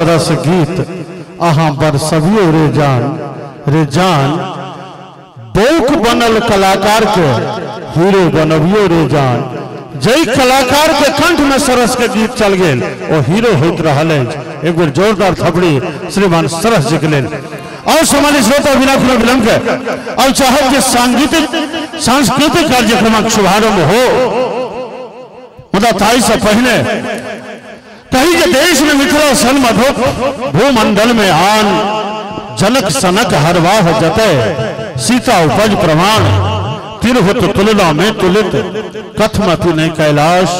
सरस गीत अहाँ बरसबियो रे जान रे जान। बौक बनल कलाकार के हीरो बनबियो रे जान। जै कलाकार के कंठ में सरस के गीत चल गेल ओ हीरो होइत रहल अछि। एक बेर जोरदार थपड़ी श्रीमान सरस जी के लेल। और सामान्य श्रोता बिना कोनो विलंब के और चाहब जे सांगीतिक सांस्कृतिक कार्यक्रमक शुभारंभ हो, मुदा ताहि से पहिने कही जे देश में मिथिला सन मधुप भूमंडल में आन जनक सनक हरवाह जतय सीता उपज प्रमाण तिरहुत तुलना में तुलित कथमति नहीं कैलाश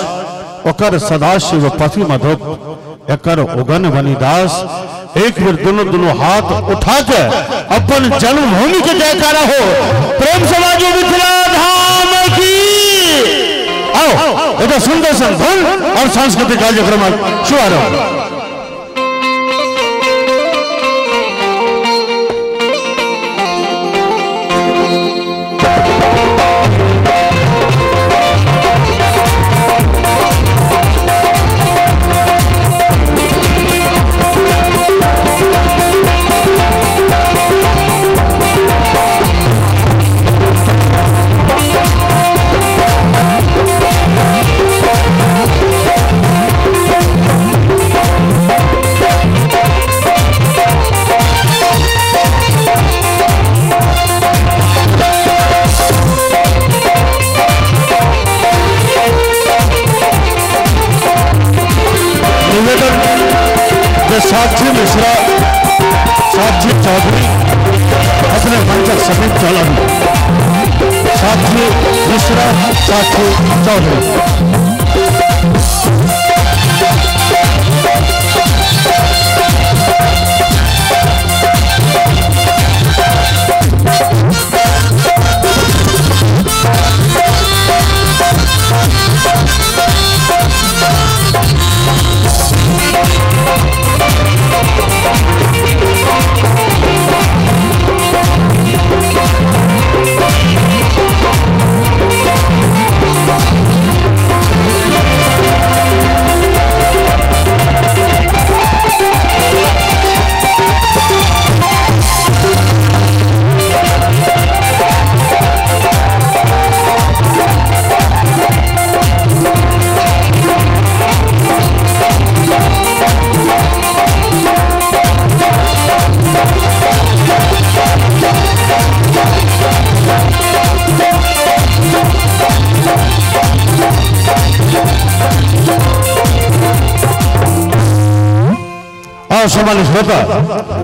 ओकर सदाशिव पति मधुप एकर उगन बनिदास। एक बेर दोनों दोनों हाथ उठा के अपन जन्मभूमि के जयकारा हो। प्रेम समाजो मिथिला धाम की। आओ एक सुंदर सन धुन और सांस्कृतिक कार्यक्रम शुभारंभ। साक्षी मिश्रा, साक्षी चौधरी अपने मंचक समीप चलन। साक्षी मिश्रा, साक्षी चौधरी। और सम्मानित श्रोता